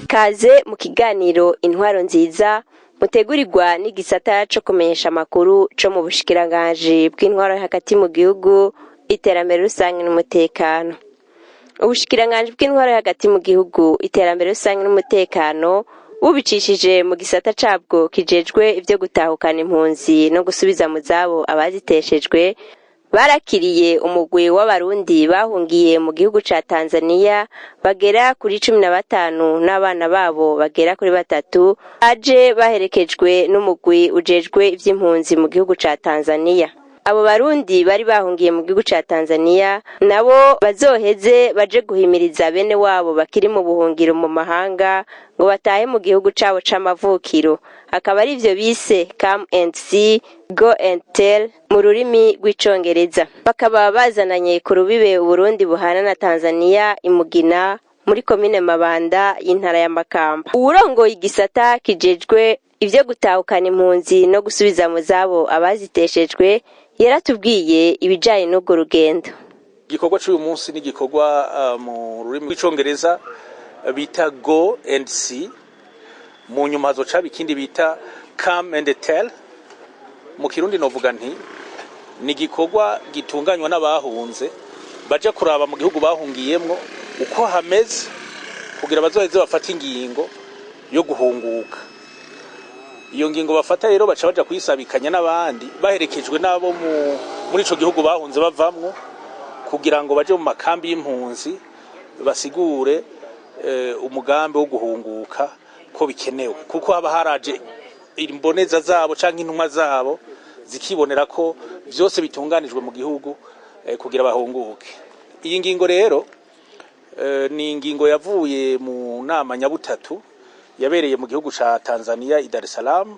Kaze mu kiganiro Intwaro Nziza mutegurirwa n'igisata co kumenyesha amakuru co mu bushikiranganji bw'intwaro hagati mu gihugu, iterambere rusange n'umutekano. Ubushikiranganji bw'intwaro hagati mu gihugu, iterambere rusange n'umutekano, bubicishije mu gisata cabwo kijejwe ivyo gutahukana impunzi no gusubiza mu zabo abaziteshejwe, barakiriye umugwi w'Abarundi bahungiye mu gihugu ca Tanzania bagera kuri 15 n'abana babo bagera kuri batatu, baje baherekejwe n'umugwi ujejwe ivy'impunzi mu gihugu ca Tanzania. Abo Barundi bari bahungiye mu gihugu ca Tanzania nabo bazoheze baje guhimiriza bene wabo bakiri mu buhungiro mu mahanga ngo batahe mu gihugu cabo c'amavukiro, akaba ari ivyo bise "come and see, go and tell" mu rurimi rw'Icongereza. Bakaba bazananye ku rubibe Uburundi buhana na Tanzania, Imugina, muri komine Mabanda y'intara ya Makamba. Uwurongoye igisata kijejwe ivyo gutahukana impunzi no gusubiza mu zabo abaziteshejwe yaratubwiye ibijanye n'urwo rugendo. Igikorwa cy'uyu munsi ni igikorwa mu rurimi rw'Icongereza bita "go and see". Mu nyuma hazoca ikindi bita "come and tell". Mu Kirundi novuga nti ni igikorwa gitunganywa n'abahunze baja kuraba mu gihugu bahungiyemwo uko hameze, kugira bazoheze bafate ingingo yo guhunguka. Iyo ngingo bafata rero baca baja kuyisabikanya n'abandi, baherekejwe n'abo muri ico gihugu bahunze bavamwo, kugira ngo baje mu makambi y'impunzi basigure umugambi wo guhunguka ko bikenewe, kuko haba haraje imboneza zabo canke intumwa zabo zikibonera ko vyose bitunganijwe mu gihugu kugira bahunguke. Iyi ngingo rero ni ingingo yavuye mu nama nyabutatu yabereye mu gihugu ca Tanzania i Dar es Salaam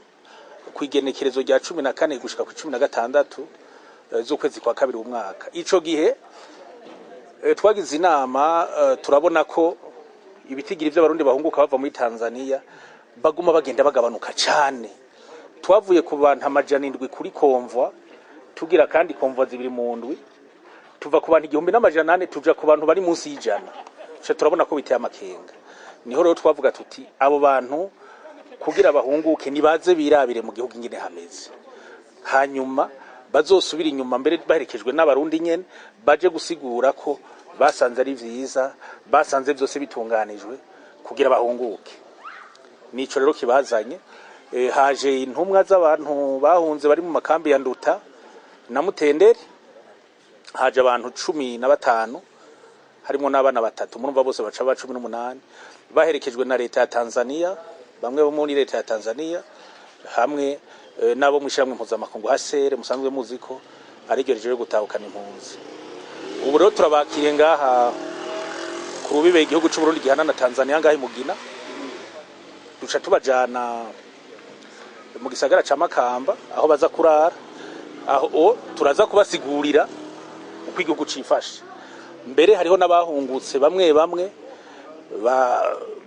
ku igenekerezo rya 14 gushika ku 16 z'ukwezi kwa kabiri umwaka. Ico gihe twagize inama, turabona ko ibitigiri vy'Abarundi bahunguka bava muri Tanzania baguma bagenda bagabanuka cane. Twavuye ku bantu 700 kuri convoi, tugira kandi convoi zibiri mu ndwi, tuva ku bantu 1400 tuja ku bantu bari munsi y'ijana. Tuca turabona ko biteye amakenga. Niho rero twavuga tuti abo bantu kugira bahunguke nibaze birabire mu gihugu ingene hameze, hanyuma bazosubira inyuma, mbere baherekejwe n'Abarundi nyene, baje gusigura ko basanze ari vyiza, basanze vyose bitunganijwe kugira bahunguke. Nico rero kibazanye. Haje intumwa z'abantu bahunze bari mu makambi ya Nduta na Mutenderi. Haje abantu 15, harimo n'abana batatu, murumva bose baca ba 18, baherekejwe na leta ya Tanzania, bamwe bo muri leta ya Tanzania hamwe n'abo mw'ishirahamwe mpuzamakungu HCR, musanzwe muzi ko ariryo rijejwe gutahukana impunzi. Ubu rero turabakiriye ngaha ku rubibe igihugu c'u Burundi gihana na Tanzania, ngaha i Mugina. Duca tubajana mu gisagara ca Makamba aho baza kurara. Aho turaza kubasigurira uko igihugu cifashe. Mbere hariho n'abahungutse bamwe bamwe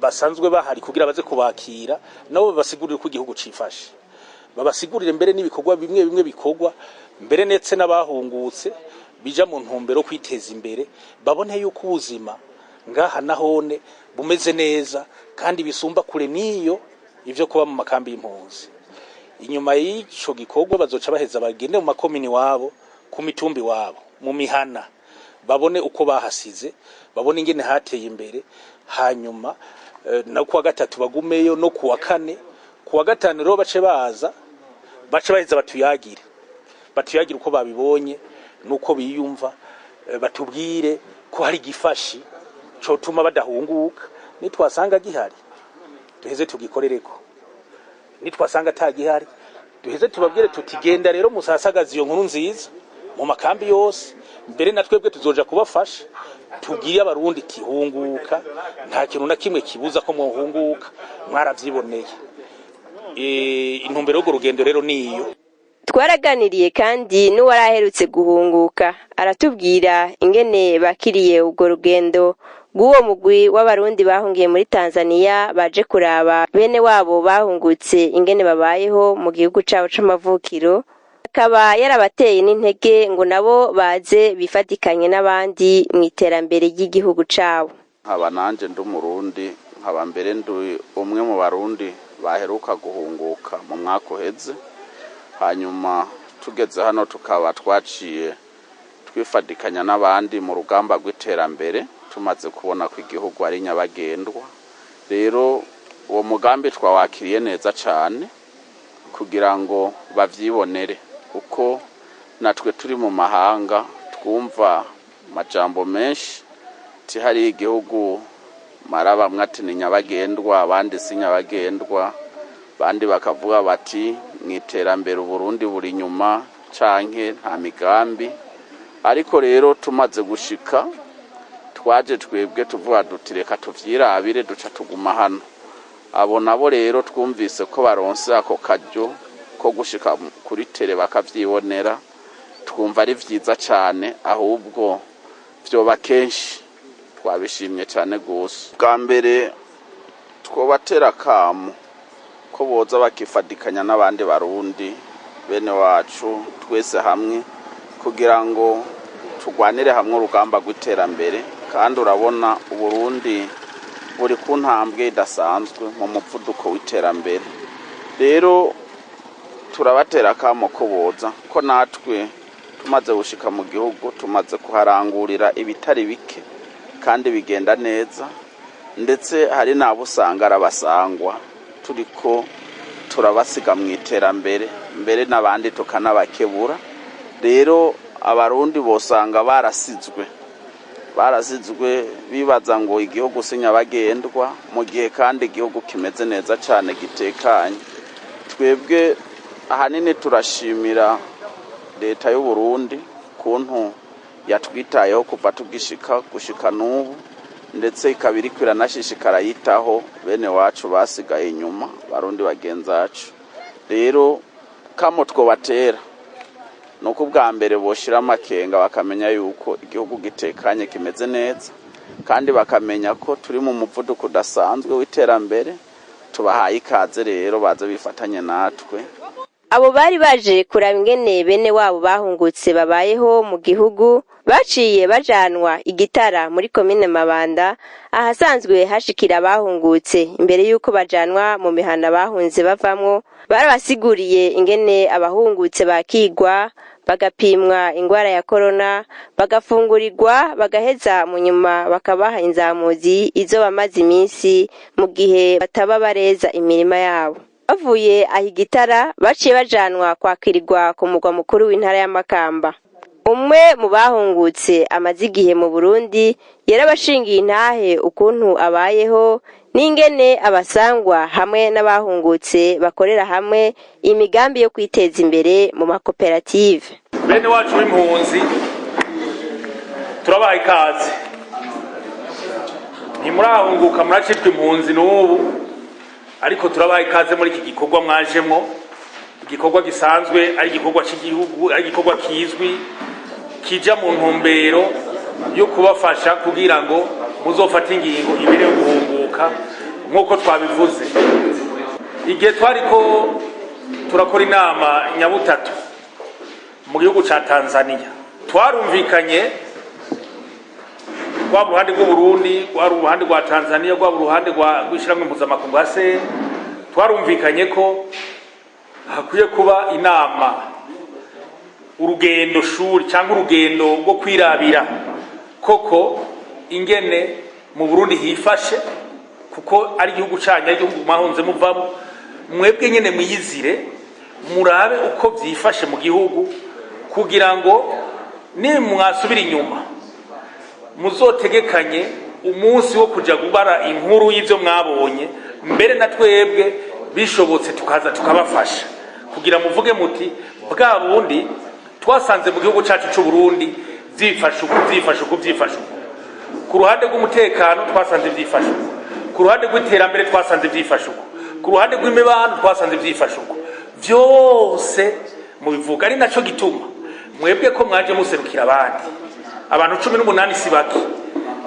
basanzwe bahari kugira baze kubakira, nabo babasigurire uko igihugu cifashe, babasigurire mbere n'ibikorwa bimwe bimwe bikorwa mbere ndetse n'abahungutse bija mu ntumbero yo kwiteza imbere, babone yuko ubuzima ngaha nahone bumeze neza kandi bisumba kure n'iyo ivyo kuba mu makambi y'impunzi. Inyuma y'ico gikorwa bazoca baheza bagende mu makomini wabo, ku mitumbi wabo, mu mihana, babone uko bahasize, babone ingene hateye imbere. Hanyuma no kuwa gatatu bagumeyo, no kuwa kane, kuwa gatanu rero bace baza, bace baheza batuyagire uko babibonye nuko biyumva, batubwire ko hari igifashi cotuma badahunguka. Nitwasanga gihari duheze tugikorereko, nitwasanga atagihari duheze tubabwire tuti genda rero musasagaza iyo nkuru nziza mu makambi yose. Mbere na twebwe tuzoja kubafasha, tubwire Abarundi tihunguka, nta kintu na kimwe kibuza ko mwohunguka, mwaravyiboneye. Intumbero y'urwo rugendo rero niyo. Twaraganiriye kandi n'uwaraherutse guhunguka, aratubwira ingene bakiriye urwo rugendo rw'uwo mugwi w'Abarundi bahungiye muri Tanzania baje kuraba bene wabo bahungutse ingene babayeho mu gihugu cabo c'amavukiro. Akaba yarabateye n'intege ngo nabo baze bifatikanye n'abandi mu iterambere ry'igihugu cabo. Nkaba nanje ndi Umurundi, nkaba mbere ndi umwe mu Barundi baheruka guhunguka mu mwaka uheze. Hanyuma tugeze hano tukaba twaciye twifatikanya n'abandi mu rugamba rw'iterambere, tumaze kubona ko igihugu ari nyabagendwa. Rero uwo mugambi twawakiriye neza cyane kugira ngo bavyibonere, kuko natwe turi mu mahanga twumva amajambo menshi ti hari igihugu mara, bamwe ati ni nyabagendwa, abandi si nyabagendwa, abandi bakavuga bati mu iterambere Uburundi buri inyuma canke nta migambi. Ariko rero tumaze gushika, twaje twebwe tuvuga duti reka tuvyirabire, duca tuguma hano. Abo nabo rero twumvise ko baronse ako karyo ko gushika kuri terrain bakavyibonera, twumva ari vyiza cane, ahubwo vyoba kenshi. Twabishimye cane gose. Bwa mbere twobatera akamo ko boza bakifatikanya n'abandi Barundi bene wacu, twese hamwe, kugira ngo turwanire hamwe urugamba rw'iterambere. Kandi urabona Uburundi buri ku ntambwe idasanzwe mu muvuduko w'iterambere. Rero turabatera akamo ko boza, ko natwe tumaze gushika mu gihugu, tumaze kuharangurira ibitari bike kandi bigenda neza, ndetse hari n'abo usanga arabasangwa turiko turabasiga mu iterambere, mbere n'abandi tukanabakebura. Rero Abarundi bosanga barasizwe bibaza ngo igihugu si nyabagendwa, mu gihe kandi igihugu kimeze neza cyane, gitekanye. Twebwe ahanini turashimira leta y'u Burundi kuntu yatwitayeho kuva tugishika gushika n'ubu, ndetse ikaba iriko iranashishikara yitaho bene wacu basigaye inyuma, Barundi bagenzacu. Rero kamo twobatera nuko ubwa mbere boshira amakenga, bakamenya yuko igihugu gitekanye, kimeze neza, kandi bakamenya ko turi mu muvuduko udasanzwe w'iterambere. Tubahaye ikaze rero, baze bifatanye natwe. Abo bari baje kuraba ingene bene wabo bahungutse babayeho mu gihugu baciye bajanwa Igitara muri komine Mabanda, ahasanzwe hashikira abahungutse imbere y'uko bajanwa mu mihana bahunze bavamwo. Barabasiguriye ingene abahungutse bakigwa, bagapimwa ingwara ya korona, bagafungurirwa, bagaheza mu nyuma bakabaha inzamuzi izo bamaze iminsi mu gihe bataba bareza imirima yabo. Bavuye aho Igitara, baciye bajanwa kwakirirwa ku mugwa mukuru w'intara ya Makamba. Umwe mu bahungutse amaze igihe mu Burundi yarabashingiye intahe ukuntu abayeho n'ingene abasangwa hamwe n'abahungutse bakorera hamwe imigambi yo kwiteza imbere mu makoperative. Bene wacu b'impunzi, turabaha ikaze. Ntimurahunguka, muracitwa impunzi n'ubu, ariko turabaha ikaze muri iki gikorwa mwajemwo, igikorwa gisanzwe ari igikorwa cy'igihugu, ari igikorwa kizwi kija mu ntumbero yo kubafasha kugira ngo muzofate ingingo ibere yo guhunguka. Nk'uko twabivuze igihe twariko turakora inama nyabutatu mu gihugu ca Tanzania, twarumvikanye, rwaba uruhande rw'Uburundi, rwaba uruhande rwa Tanzania, rwaba uruhande rw'ishirahamwe mpuzamakungu HCR, twarumvikanye ko hakwiye kuba inama, urugendo shuri cyangwa urugendo rwo kwirabira koko ingene mu Burundi hifashe, kuko ari igihugu canyu, ari igihugu mwahunze muvamo. Mwebwe nyene mwiyizire, murabe uko vyifashe mu gihugu, kugira ngo nimwasubira inyuma muzotegekanye umunsi wo kuja gubara inkuru y'ivyo mwabonye, mbere na twebwe bishobotse tukaza tukabafasha, kugira muvuge muti bwa bundi twasanze mu gihugu cacu c'u Burundi vyifashe uku, vyifashe uku, vyifashe uku. Ku ruhande rw'umutekano twasanze vyifashe uku, ku ruhande rw'iterambere twasanze vyifashe uku, ku ruhande rw'imibano twasanze vyifashe uku, vyose. Mubivuga ari naco gituma mwebwe ko mwaje muserukira abandi abantu 18, si bake,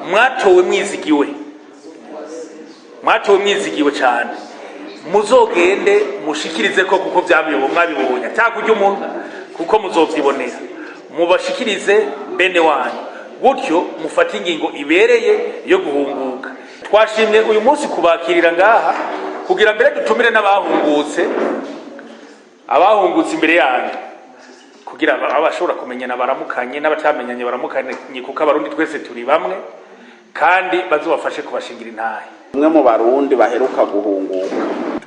mwatowe mwizigiwe, mwatowe mwizigiwe cyane. Muzogende mushikirize ko kuko byabiyobo mwabibonye atakurya umuntu, kuko muzovyibonera, mubashikirize bene wanyu, gutyo mufate ingingo ibereye yo guhunguka. Twashimye uyu munsi kubakirira ngaha kugira mbere dutumire n'abahungutse, abahungutse imbere yanyu, kugira abashobora kumenyana baramukanye, n'abatamenyanye baramukanye, kuko Abarundi twese turi bamwe, kandi bazobafashe kubashingira intahe. Umwe mu Barundi baheruka guhunguka.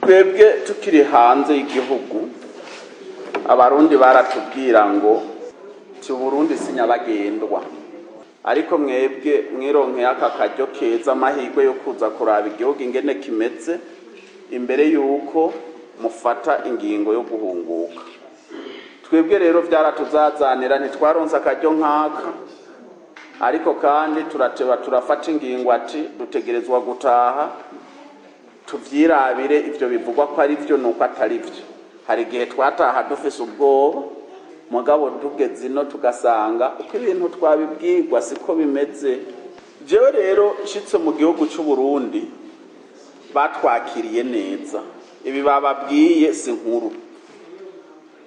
Twebwe tukiri hanze y'igihugu, Abarundi baratubwira ngo ti Burundi si nyabagendwa, ariko mwebwe mwironkeye aka karyo keza, amahirwe yo kuza kuraba igihugu ingene kimeze imbere y'uko mufata ingingo yo guhunguka. Twebwe rero byaratuzazanira, ntitwaronse akaryo nk'aka, ariko kandi turateba turafata ingingo ati dutegerezwa gutaha tuvyirabire ivyo bivugwa ko ari vyo nuko atari vyo. Hari igihe twataha dufise ubwoba, mugabo tugeze ino tugasanga uko ibintu twabibwirwa siko bimeze. Jewe rero nshitse mu gihugu c'u Burundi, batwakiriye neza. Ibi bababwiye si nkuru,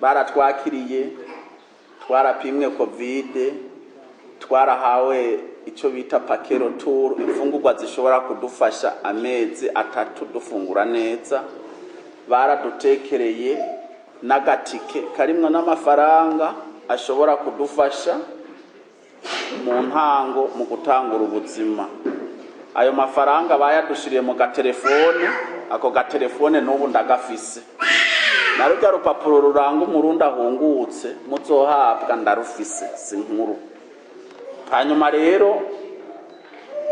baratwakiriye, twarapimwe COVID, twarahawe icyo bita paquet retour, imfungurwa zishobora kudufasha amezi 3 dufungura neza. Baradutekereye n'agatike karimwo n'amafaranga ashobora kudufasha mu ntango, mu gutangura ubuzima. Ayo mafaranga bayadushiriye mu gatelefone, ako gatelefone n'ubu ndagafise, na rurya rupapuro ruranga Umurundi ahungutse muzohabwa ndarufise, si nkuru. Hanyuma rero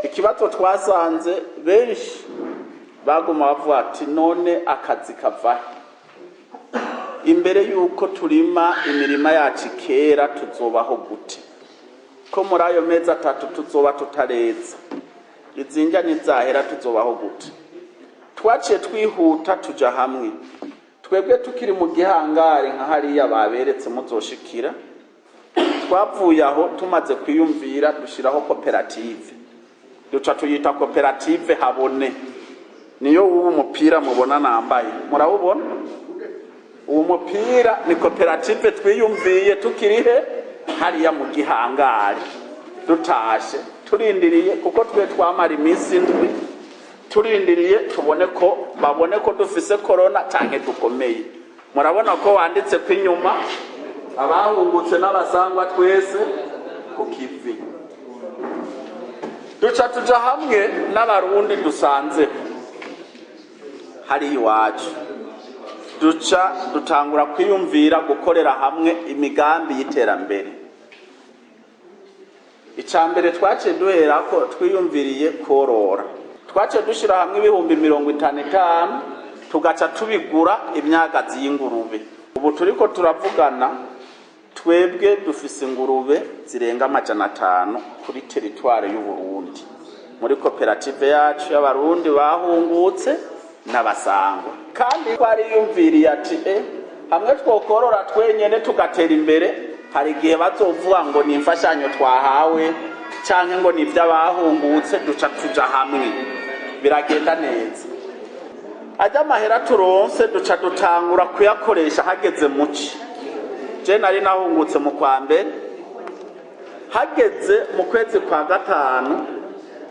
ikibazo twasanze benshi baguma bavuga ati: "None akazi kavahe? Imbere y'uko turima imirima yacu ikera, tuzobaho gute ko muri ayo mezi 3 tuzoba tutareza? Izinja nizahera tuzobaho gute?" Twaciye twihuta tuja hamwe. Twebwe tukiri mu gihangare nka hariya baberetse muzoshikira, twavuye aho tumaze kwiyumvira dushyiraho koperative, duca tuyita koperative Habone. Niyo uwo mupira mubona nambaye, murawubona uwo mupira, ni koperative twiyumviye tukirihe hariya mu gihangare, dutashe turindiriye, kuko twe twamara iminsi 7 turindiriye tubone ko babone ko dufise korona canke dukomeye. Murabona ko wanditse ko inyuma abahungutse n'abasangwa twese ku kivi. Duca tuja hamwe n'Abarundi dusanze hari iwacu, duca dutangura kwiyumvira gukorera hamwe imigambi y'iterambere. Icya mbere twaciye duhera ko twiyumviriye korora. Twaciye dushyira hamwe 55,000, tugaca tubigura imyagazi y'ingurube. Ubu turiko turavugana, twebwe dufise ingurube zirenga 500 kuri territoire y'u Burundi, muri koperative yacu y'Abarundi bahungutse n'abasangwa. Kandi twariyumviriye ati hamwe twokorora twenyene tugatera imbere, hari igihe bazovuga ngo ni imfashanyo twahawe canke ngo ni ivy'abahungutse. Duca tuja hamwe, biragenda neza. Ajya amahera turonse duca dutangura kuyakoresha. Hageze muci, je nari nahungutse mu kwa mbere, hageze mu kwezi kwa gatanu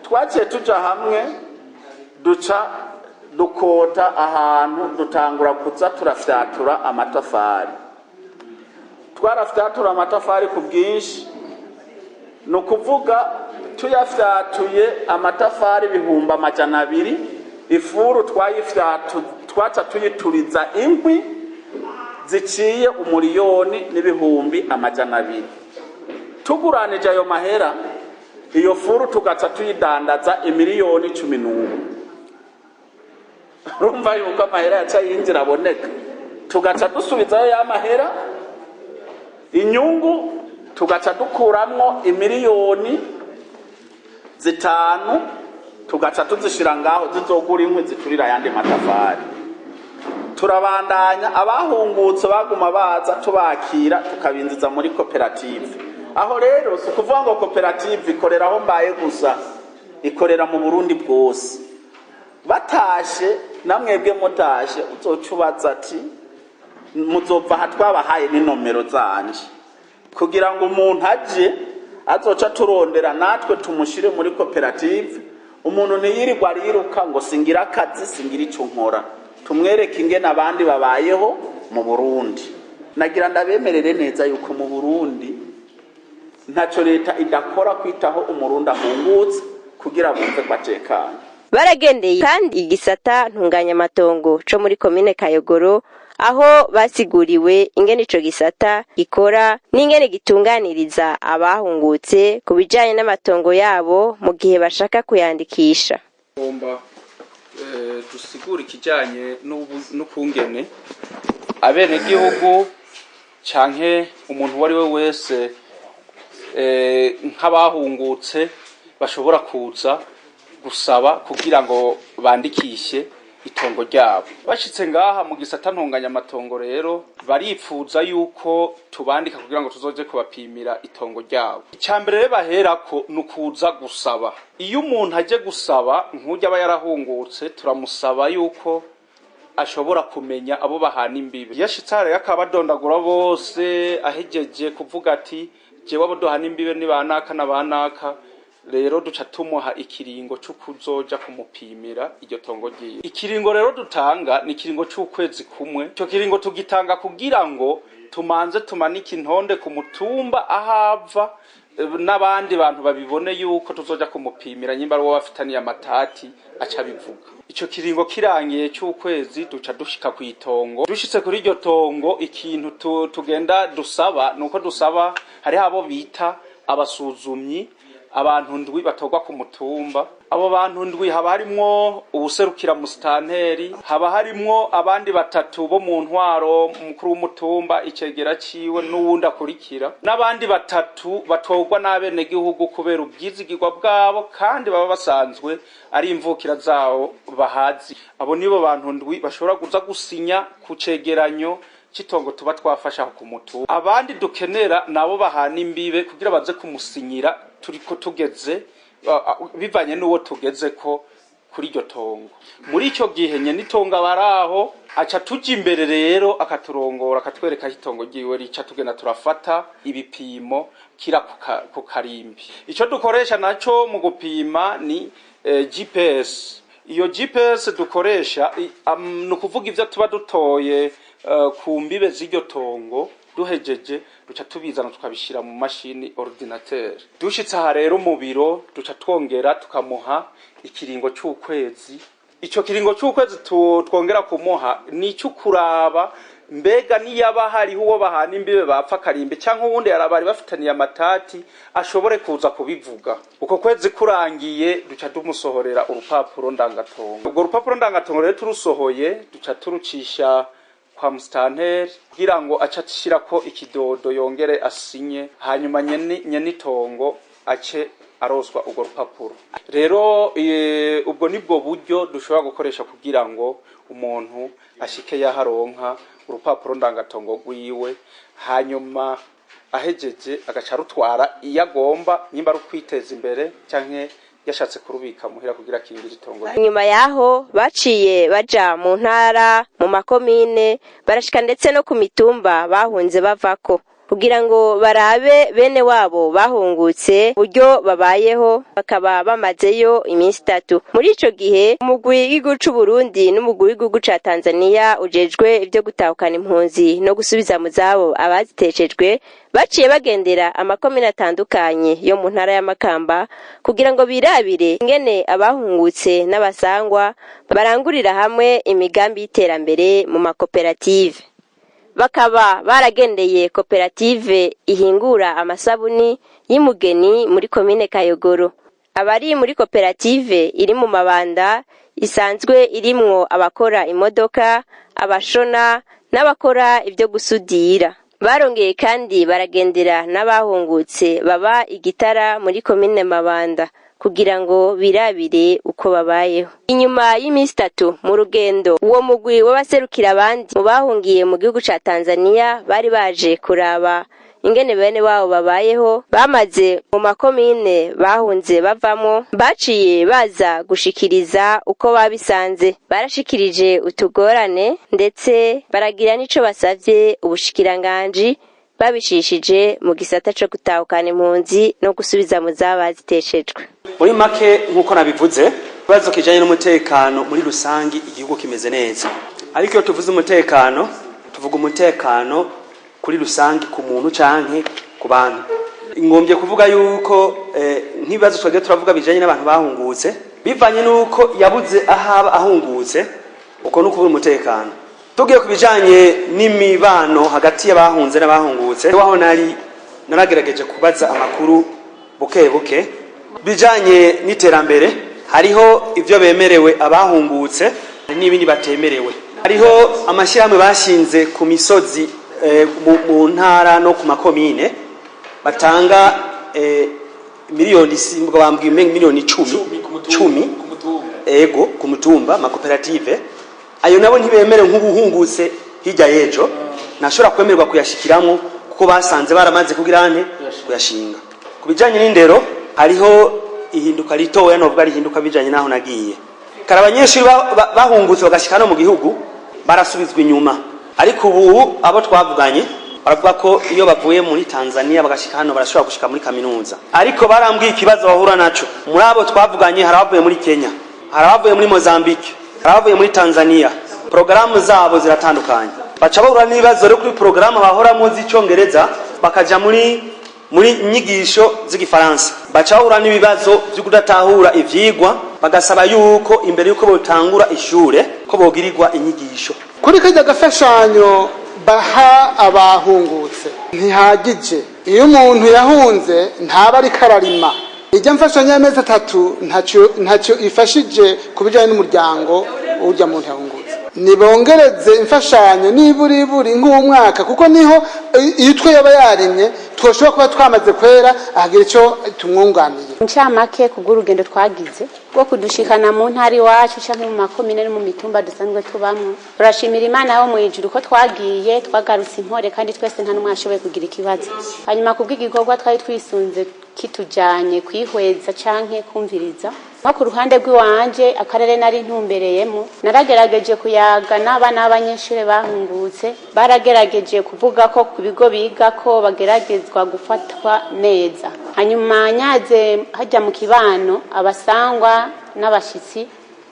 twaciye tuja hamwe, duca dukota ahantu, dutangura kuza turafyatura amatafari. Twarafyatura amatafari ku bwinshi, ni ukuvuga tuyafyatuye amatafari 200,000. Ifuru twayifyatu, twaca tuyituriza inkwi ziciye 1,200,000. Tuguranije ayo mahera, iyo furu tugaca tuyidandaza 11 miliyoni. Urumva yuko amahera yaca yinjira aboneka, tugaca dusubizayo ya mahera inyungu, tugaca dukuramwo 5 miliyoni, tugaca tuzishira ngaho zizogura inkwi ziturira ayandi matafari. Turabandanya, abahungutse baguma baza, tubakira, tukabinjiza muri koperative. Aho rero si ukuvuga ngo koperative ikorera aho mbaye gusa, ikorera mu Burundi bwose. Batashe, namwebwe mutashe, uzoca ubaza ati muzova aha, twabahaye n'inomero zanje kugira ngo umuntu aje azoca turondera, natwe tumushyire muri koperative. Umuntu ntiyirirwa ariruka ngo singira akazi, singira icyo nkora. Tumwereke ingene abandi babayeho mu Burundi. Nagira ndabemerere neza yuko mu Burundi ntacyo leta idakora kwitaho Umurundi ahungutse kugira bumve ko atekanye. Baragendeye kandi igisata ntunganyamatongo co muri komine Kayogoro, aho basiguriwe ingene ico gisata gikora n'ingene gitunganiriza abahungutse ku bijanye n'amatongo yabo mu gihe bashaka kuyandikisha. Ngomba dusigura ikijyanye n'ukungene abenegihugu canke umuntu uwo ari we wese, nk'abahungutse, bashobora kuza gusaba kugira ngo bandikishe itongo ryabo. Bashitse ngaha mu gisata ntunganyamatongo rero, baripfuza yuko tubandika kugira ngo tuzoje kubapimira itongo ryabo. Icya mbere rero baherako ni ukuza gusaba. Iyo umuntu aje gusaba, nk'ujya aba yarahungutse, turamusaba yuko ashobora kumenya abo bahana imbibe. Iyo ashitse hariya akabadondagura bose, ahejeje kuvuga ati jewe abo duhana imbibe ni banaka na banaka, rero duca tumuha ikiringo cyo kuzoja kumupimira iryo tongo ryiwe. Ikiringo rero dutanga ni ikiringo c'ukwezi kumwe. Ico kiringo tugitanga kugira ngo tumanze tumanike intonde ku mutumba ahava, n'abandi bantu babibone yuko tuzoja kumupimira. Nyimba ari uwo bafitaniye amatati, aca abivuga. Ico kiringo kirangiye c'ukwezi, duca dushika kw'itongo. Dushitse kuri iryo tongo, ikintu tugenda dusaba nuko dusaba hariho abo bita abasuzumyi, abantu ndwi batorwa ku mutumba. Abo bantu ndwi haba harimwo uwuserukira musitanteri, haba harimwo abandi batatu bo mu ntwaro, umukuru w'umutumba, icegera ciwe n'uwundi akurikira, n'abandi batatu batorwa n'abenegihugu kubera ubwizigirwa bwabo, kandi baba basanzwe ari imvukira zawo bahazi. Abo nibo bantu ndwi bashobora kuza gusinya ku cegeranyo c'itongo tuba twafashe aho ku mutumba. Abandi dukenera nabo bahana imbibe kugira baze kumusinyira turiko tugeze, bivanye n'uwo tugeze ko kuri iryo tongo. Muri ico gihe nyene itongo aba ari aho, aca tuja imbere rero akaturongora, akatwereka aho itongo ryiwe rica. Tugenda turafata ibipimo kira ku karimbi. Ico dukoresha naco mu gupima ni GPS. Iyo GPS dukoresha ni ukuvuga ivyo tuba dutoye ku mbibe z'iryo tongo, duhejeje duca tubizana tukabishira mu mashini ordinateur. Dushitse aha rero mu biro, duca twongera tukamuha ikiringo c'ukwezi. Ico kiringo c'ukwezi twongera kumuha ni ico kuraba mbega niyaba hariho uwo bahana imbibe bapfa karimbi canke uwundi yarabari bafitaniye amatati, ashobore kuza kubivuga. Uko kwezi kurangiye, duca tumusohorera urupapuro ndangatongo. Urwo rupapuro ndangatongo rero turusohoye, duca turucisha kwa musitanteri kugira ngo ace ashirako ikidodo, yongere asinye, hanyuma nyene itongo ace aroswa urwo rupapuro. Rero ubwo nibwo buryo dushobora gukoresha kugira ngo umuntu ashike yaharonka urupapuro ndangatongo rwiwe, hanyuma ahejeje agaca arutwara iyo agomba, nyimba ari ukwiteza imbere canke yashatse kurubika muhira kugira akingire itongo. Nyuma yaho baciye baja mu ntara, mu makomine, barashika ndetse no ku mitumba bahunze bavako kugira ngo barabe bene wabo bahungutse uburyo babayeho. Bakaba bamazeyo iminsi 3. Muri ico gihe umugwi w'igihugu c'u Burundi n'umugwi w'igihugu ca Tanzania ujejwe ivyo gutahukana impunzi no gusubiza mu zabo abaziteshejwe baciye bagendera amakomine atandukanye yo mu ntara ya Makamba kugira ngo birabire ingene abahungutse n'abasangwa barangurira hamwe imigambi y'iterambere mu makoperative. Bakaba baragendeye koperative ihingura amasabuni y'Imugeni muri komine Kayogoro. Abari muri koperative iri mu Mabanda isanzwe irimwo abakora imodoka, abashona n'abakora ibyo gusudira. Barongeye kandi baragendera n'abahungutse baba Igitara muri komine Mabanda kugira ngo birabire uko babayeho. Inyuma y'iminsi 3 mu rugendo, uwo mugwi w'abaserukira abandi mu bahungiye mu gihugu ca Tanzania bari baje kuraba ingene bene wabo babayeho, bamaze mu makomine bahunze bavamo, baciye baza gushikiriza uko babisanze. Barashikirije utugorane ndetse baragira n'ico basavye ubushikiranganji babishishije mu gisata co gutahukana impunzi no gusubiza mu zabaziteshejwe. Muri make, nk'uko nabivuze, ikibazo kijanye n'umutekano muri rusangi igihugu kimeze neza, ariko iyo tuvuze umutekano tuvuga umutekano kuri rusangi, ku muntu canke ku bantu. Ngombye kuvuga yuko nk'ibibazo twagiye turavuga bijanye n'abantu bahungutse, bivanye n'uko yabuze ahaba ahungutse, uko ni ukubura umutekano. Tugiye ku bijanye n'imibano hagati y'abahunze n'abahungutse, waho nari naragerageje kubaza amakuru buke buke. Bijanye n'iterambere, hariho ivyo bemerewe abahungutse n'ibindi batemerewe. Hariho amashyirahamwe bashinze ku misozi, mu ntara no ku makomine, batanga miliyoni, bambwiye miliyoni 10 10, ego, ku mutumba, amakoperative ayo nabo ntibemerewe. Nk'ubuhungutse hirya y'ejo ntashobora kwemererwa kuyashikiramo kuko basanze baramaze kugira nte kuyashinga. Ku bijanye n'indero, hariho ihinduka ritoya, novuga rihinduka bijanye n'aho nagiye kare. Abanyeshuri bahungutse bagashika no mu gihugu barasubizwa inyuma, ariko ubu abo twavuganye baravuga ko iyo bavuye muri Tanzania bagashika hano barashobora gushika muri kaminuza. Ariko barambwiye ikibazo bahura naco. Muri abo twavuganye, hari abavuye muri Kenya, hari abavuye muri Mozambique, hari abavuye muri Tanzania. Porogaramu zabo ziratandukanye, baca bahura n'ibibazo rero kuri porogaramu bahoramo z'icongereza, bakaja muri nyigisho z'igifaransa, baca bahura n'ibibazo vyo kudatahura ivyigwa, bagasaba yuko imbere yuko botangura ishure ko bogirirwa inyigisho. Kuri kajya gafashanyo baha abahungutse ntihagije. Iyo umuntu yahunze ntaba ariko ararima, ijya mfashanyo y'amezi 3 ntacyo ifashije ku bijyanye n'umuryango ujya muntu yahungutse. Nibongereze imfashanyo niburiburi nk'umwaka, kuko niho iyo utwe yaba yarimye twoshobora kuba twamaze kwera, ahagira icyo tumwunganiye. Incamake kubw'urugendo twagize rwo kudushikana mu ntara iwacu canke mu makomine no mu mitumba dusanzwe tubamwo, turashimira Imana yo mw'ijuru ko twagiye twagarutse impore, kandi twese nta n'umwe ashoboye kugira ikibazo. Hanyuma kubw'igikorwa twari twisunze kitujanye kwihweza canke kumviriza, nko ku ruhande rw'iwanje, akarere nari ntumbereyemo, naragerageje kuyaga n'abana b'abanyeshuri bahungutse. Baragerageje kuvuga ko ku bigo biga ko bageragezwa gufatwa neza. Hanyuma nyaze hajya mu kibano, abasangwa n'abashitsi,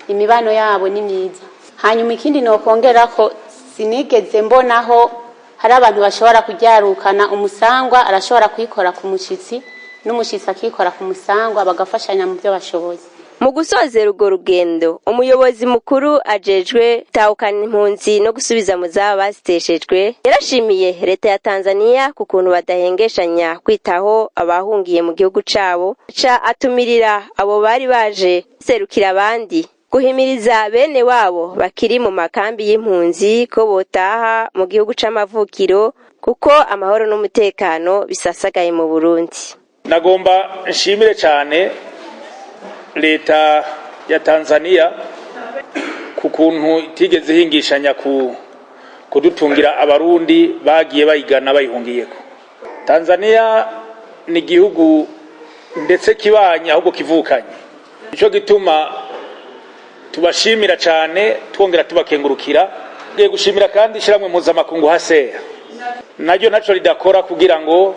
imibano yabo ni myiza. Hanyuma ikindi nokongera ko sinigeze mbonaho hari abantu bashobora kuryarukana. Umusangwa arashobora kwikora ku mushitsi, n'umushitsi akikora ku musangwa, bagafashanya mu byo bashoboye. Mu gusozera urwo rugendo, umuyobozi mukuru ajejwe gutahukana impunzi no gusubiza mu zaba baziteshejwe yarashimiye leta ya Tanzania ku kuntu badahengeshanya kwitaho abahungiye mu gihugu cabo, ca atumirira abo bari baje serukira abandi guhimiriza bene wabo bakiri mu makambi y'impunzi ko botaha mu gihugu c'amavukiro, kuko amahoro n'umutekano bisasagaye mu Burundi. Nagomba nshimire cyane leta ya Tanzania ku kuntu itigeze ihingishanya ku kudutungira abarundi bagiye bayigana bayihungiyeko. Tanzania ni igihugu ndetse kibanye, ahubwo kivukanye. Nico gituma tubashimira cyane, twongera tubakengurukira. Tugiye gushimira kandi ishyirahamwe mpuzamakungu HCR, naryo naco ridakora kugira ngo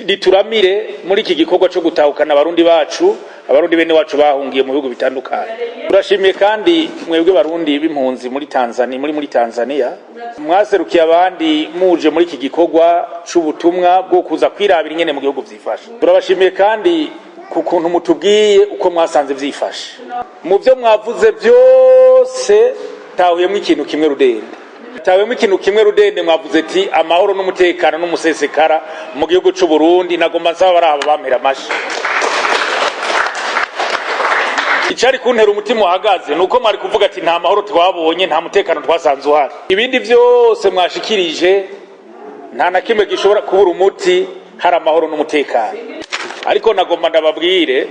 rituramire muri iki gikorwa cyo gutahukana abarundi bacu, abarundi bene wacu bahungiye mu bihugu bitandukanye. Turashimiye kandi mwebwe barundi b'impunzi muri Tanzania, muri Tanzania, mwaserukiye abandi muje muri iki gikorwa c'ubutumwa bwo kuza kwirabira ingene mu gihugu vyifashe. Turabashimiye kandi ku kuntu mutubwiye uko mwasanze vyifashe. Mu byo mwavuze byose tahuyemwo ikintu kimwe rudende, tawemo ikintu kimwe rudende. Mwavuze ati amahoro n'umutekano n'umusesekara mu gihugu c'u Burundi. Nagomba nsaba baraba bampera amashi. Icari kuntera umutima uhagaze nuko mwari kuvuga ati nta mahoro twabonye, nta mutekano twasanze uhari. Ibindi vyose mwashikirije, nta na kimwe gishobora kubura umuti hari amahoro n'umutekano. Ariko nagomba ndababwire,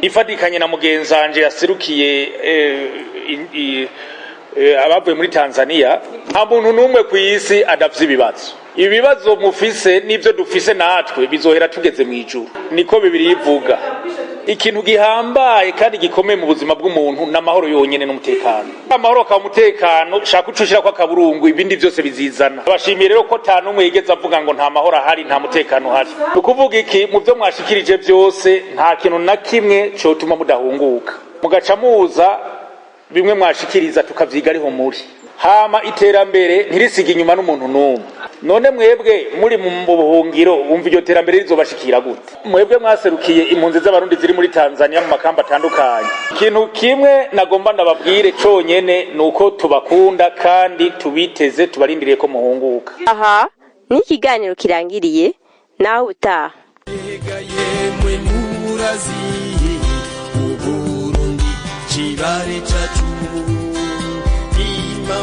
ifatikanye na mugenzanje yaserukiye abavuye muri Tanzania, nta muntu n'umwe ku isi adafise ibibazo. Ibibazo mufise n'ivyo dufise natwe bizohera tugeze mu ijuru, niko Bibiliya ivuga. Ikintu gihambaye kandi gikomeye mu buzima bw'umuntu n'amahoro yonyene n'umutekano. Amahoro akaba umutekano, shaka uco ushirako akaburungu, ibindi vyose bizizana. Abashimiye rero ko ata n'umwe yigeze avuga ngo nta mahoro ahari, nta mutekano uhari. Ni ukuvuga iki? Mu vyo mwashikirije vyose, nta kintu na kimwe cotuma mudahunguka, mugaca muza bimwe mwashikiriza tukavyiga ariho muri. Hama iterambere ntirisiga inyuma n'umuntu n'umwe. None mwebwe muri mu buhungiro, wumva iryo terambere rizobashikira gute? Mwebwe mwaserukiye impunzi z'Abarundi ziri muri Tanzania mu makambi atandukanye, ikintu kimwe nagomba ndababwire conyene ni uko tubakunda kandi tubiteze, tubarindiriye ko muhunguka. Aha ni ikiganiro kirangiriye, nawe utaha. Yemwe murazi Uburundi kibare cacu ima.